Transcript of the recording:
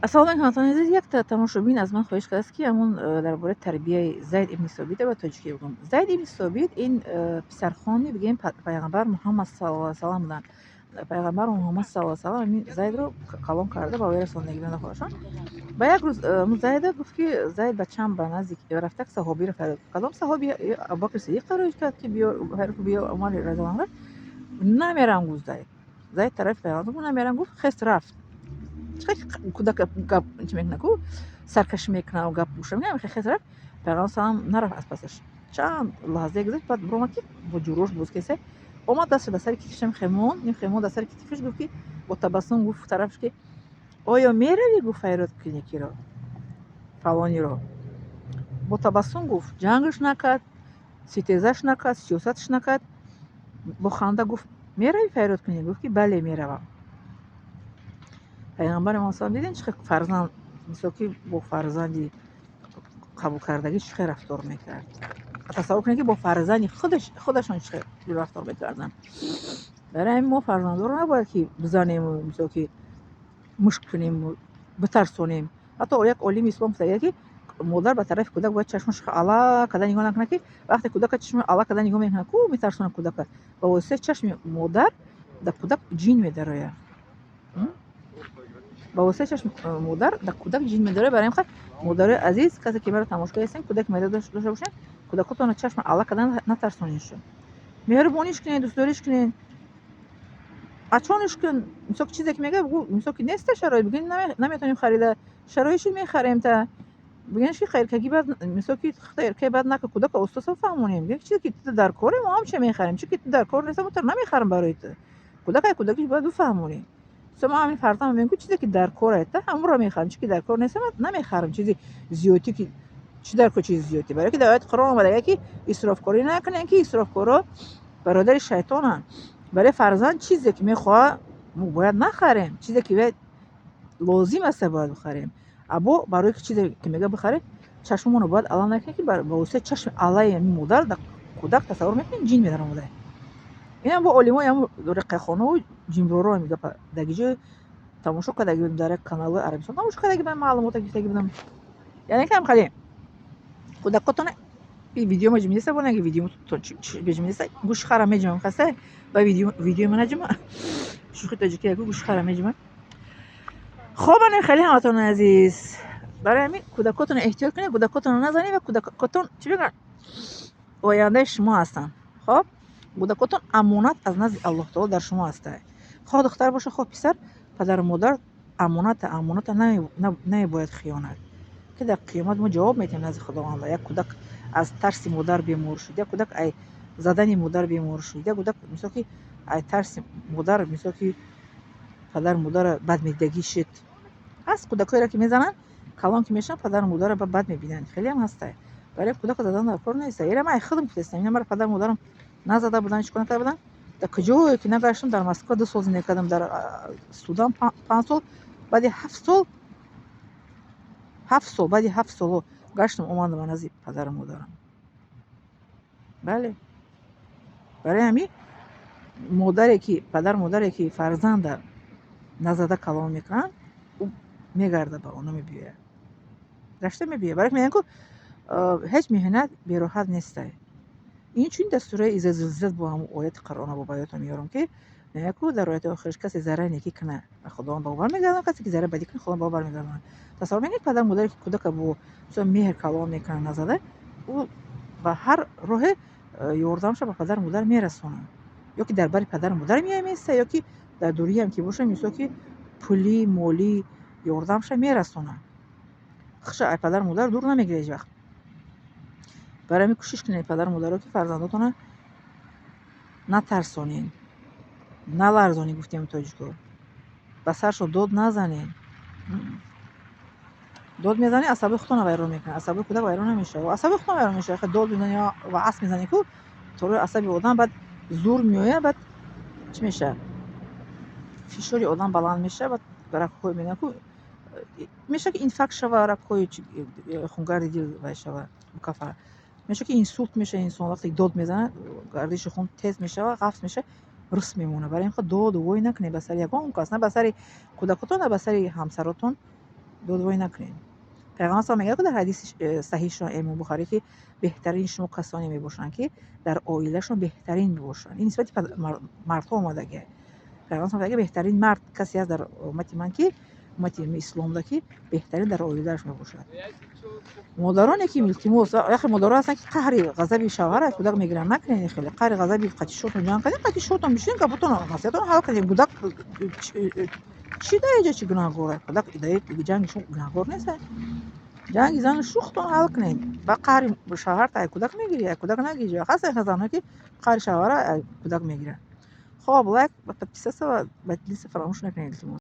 Ассалому алайкум, ҳамватанони азиз. Якта тамошобин аз ман хоҳиш кардааст, ки ҳамун дар бораи тарбияи Зайд ибни Собита ба тоҷикӣ бигӯм. Зайд ибни Собит ин писархони, бигем, пайғамбар Муҳаммад саллаллоҳу алайҳи васаллам буданд. Пайғамбар Муҳаммад саллаллоҳу алайҳи васаллам ҳамин Зайдро калон карда, ба вой расондагӣ буданд хоҳашон. Ба як рӯз Зайда гуфт, ки Зайд бачам ба назди рафта як саҳобиро фарёд. Кадом саҳоби? Абубакр Сиддиқ фарёд кард, ки биё, биё. Умар разияллоҳу анҳу. Намерам, гуфт Зайд. Зайд тарафи пайғамбар гуфт: намерам, гуфт, хест, рафт. Чӣ кӯдак гап чӣ мекунад ку, саркашӣ мекунад, гап гӯша мекунад, хест, рафт. Пайғамбар салам нарафт аз пасаш. Чанд лаҳзае гузашт, баъд биромад, ки бо ҷурош боз кесе омад, дасташ ба сари китфишам хемон, ин хемон дар сари китфиш, гуфт, ки бо табассум гуфт тарафш, ки оё меравӣ, гуфт, фарёд кунӣ киро, фалониро. Бо табассум гуфт, ҷангаш накард, ситезаш накард, сиёсаташ накард, бо ханда гуфт: меравӣ фарёд кунӣ? Гуфт, ки бале, меравам. Пайғамбари мо салам, дидем, чӣ хел фарзанд, мисол, ки бо фарзанди қабулкардагӣ чӣ хел рафтор мекард. Тасаввур кунед, ки бо фарзанди худашон чӣ хел рафтор мекарданд. Барои ҳамин мо фарзандонро набояд ки бизанему, мисол, ки мушт кунему, битарсонем. Ҳатто як олими ислом гуфтагия, ки модар ба тарафи кӯдак бояд чашмаш ала карда нигоҳ накунад, ки вақте кӯдака чашми ала карда нигоҳ мекунад ку, метарсонад кӯдака. Ба воситаи чашми модар дар кӯдак ҷин медарояд. Ба воситаи чашми модар дар кӯдак ҷин медарояд. Барои ҳамин модарои азиз, касе ки маро тамошо ҳастем, кӯдаки майда дошта бошед, кӯдакотонро чашми ала карда натарсонедшон, меҳрубониш кунед, дӯстдориш кунед, ачониш кун. Мисол, чизе ки мегӯяд, бугӯ, мисол, ки неста шароит, бигӯ, наметавонем харида, шароитшо мехарем, та бигӯяш, ки хайркагӣ бад, мисол, ки хайркаи бад накун. Кӯдака остоса фаҳмонем, бигӯ, чизе ки ту дар коре, мо ҳамча мехарем, чи ки ту дар кор неста, мо ту намехарам барои ту. Кӯдакай кӯдакиш бояд бифаҳмонӣ. Мисол, ман ҳамин фарзандам мегӯям, чизе ки дар кор та, ҳамонро мехарам, чи ки дар кор неста, ман намехарам. Чизи зиёдӣ ки чӣ дар кор, чизи зиёдӣ? Барое ки дар ояти Қуръон омада, ки исрофкорӣ накунем, ки исрофкоро бародари шайтонанд. Барои фарзанд чизе ки мехоҳад, мо бояд нахарем, чизе ки лозим аста, бояд бихарем. Або барое ки чизе ки мега бихарем, чашмамонро бояд ала накунем, ки ба воситаи чашми алаи ҳамин модар дар кӯдак, тасаввур мекунем, ҷин медаромада. Инам бо олимои ҳамн раққахонаву ҷинбороро ҳамин гапа дар ҷое тамошо кардаги будем, дар як каналҳои Арабистон тамошо кардаги будам, маълумота гирифтаги будам. Яъне кам хеле кӯдакотон видео ма ҷимиса бонаги, видео беҷимиса, гӯши хара меҷимам, хаста ба видеои ма наҷима. Шӯхи тоҷикӣ яку гӯши хара меҷима. Хоб, ане хеле, ҳамватанони азиз, барои ҳамин кӯдакотонро эҳтиёт кунед, кӯдакотонро назанед ва кӯдакотон, чӣ мегӯянд, ояндаи шумо ҳастанд. Хоб, кӯдакотон амонат аз назди Аллоҳ таоло дар шумо ҳастанд. Хоҳ духтар боша, хоҳ писар, падару модар амоната, амоната намебояд хиёнат, ки дар қиёмат мо ҷавоб медиҳем назди Худованд. Як кӯдак аз тарси модар бемор шуд, як кӯдак ай задани модар бемор шуд, як кӯдак, мисол, ки ай тарси модар, мисол, ки падару модарро бадмедидагӣ шуд. Ҳаст кӯдакҳоеро, ки мезананд, калон ки мешаванд, падару модарро бад мебинанд. Хелеам ҳаста. Барои кӯдака задан дар кор неста. Ира ман худам гуфтастам, ина мара падару модарам назада буданд, ҳеҷ кор накарда буданд. Дар куҷое ки нагаштам, дар Москва 2 сол зиндагӣ кардам, дар Судан 5 сол, баъди 7 сол, 7 сол, баъди 7 соло гаштам, омадам ба назди падару модарам. Бале, барои ҳамин модаре ки, падару модаре ки фарзанда назада калон мекунанд, ӯ мегардад, ба оно мебиёяд, гашта мебиёяд. Барои мегӯянд ку, ҳеҷ меҳнат бероҳат нестай. Ин чунин дар сураи Иза зулзилат бо ҳамун ояти Қуръона бо ба ёдтон меорам, ки мегӯяд ку дар ояти охираш: касе зарраи некӣ кунад, ба Худованд ба ӯ бармегардонад, касе ки зарраи бадӣ кунад, Худованд ба ӯ бармегардонад. Тасаввур мекунед, падару модаре ки кӯдака бо меҳр калон мекунад, назада, ӯ ба ҳар роҳе ёрдамша ба падару модар мерасонад, ё ки дар бари падару модар меоя меиста, ё ки дар дуриам ки боша, мисол, ки пулӣ, молӣ ёрдамша мерасонад. Хуша ай падару модар дур намегирад ҳеҷ вақт. Барои ҳамин кӯшиш кунед, падару модаро, ки фарзандотонро натарсонед, наларзонед, гуфтем тоҷико, ба саршон дод назанед. Дод мезанед, асаби худтонро вайрон мекунед, асаби кӯдак вайрон намешавад, асаби худтон вайрон мешавад. Дод мезанед ва асб мезанед ку, тори асаби одам баъд зур меояд, баъд чӣ мешавад? Фишори одам баланд мешавад, баъд рагҳои, мегӯянд ку, мешавад, ки инфаркт шава, рагҳои хунгарди дил вай шава, мукаффа мешавад, ки инсулт мешавад инсон. Вақте дод мезанад, гардиши хун тез мешавад, ғафз мешавад, рус мемонад. Барои ин доду вой накунед ба сари ягон кас, на ба сари кӯдакотон, на ба сари ҳамсаротон. Додвой накунед. Пайғамбар сал мегӯяд дар ҳадиси саҳиҳшон, Имом Бухарӣ, ки беҳтарини шумо касоне мебошанд, ки дар оилашон беҳтарин мебошанд. Ин нисбати мардҳо омадагия. Пайғамбар сал мегӯяд: беҳтарин мард касе аст дар уммати ман, ки уммати исломда, ки беҳтарин дар оилааш мебошад. Модароне ки, илтимос, яхе модаро ҳастанд, ки қаҳри ғазаби шавҳара кӯдак мегиранд. Накунед хеле. Қаҳри ғазаби қати шотон ҷанг кардем, қати шотон бишинед, гапотон, насиҳатон ҳал кунед. Кӯдак чӣ дар инҷа, чӣ гунаҳгор? Кӯдак дар ҷанги шумо гунаҳгор нест. Ҷанги зану шӯхтон ҳал кунед. Ба қаҳри шавҳарта ай кӯдак мегирӣ, ай кӯдак нагирӣ. Ҳастанд занҳое, ки қаҳри шавҳара ай кӯдак мегиранд. Хоб, лайк, подписаться ва поделиться фаромӯш накунед, илтимос.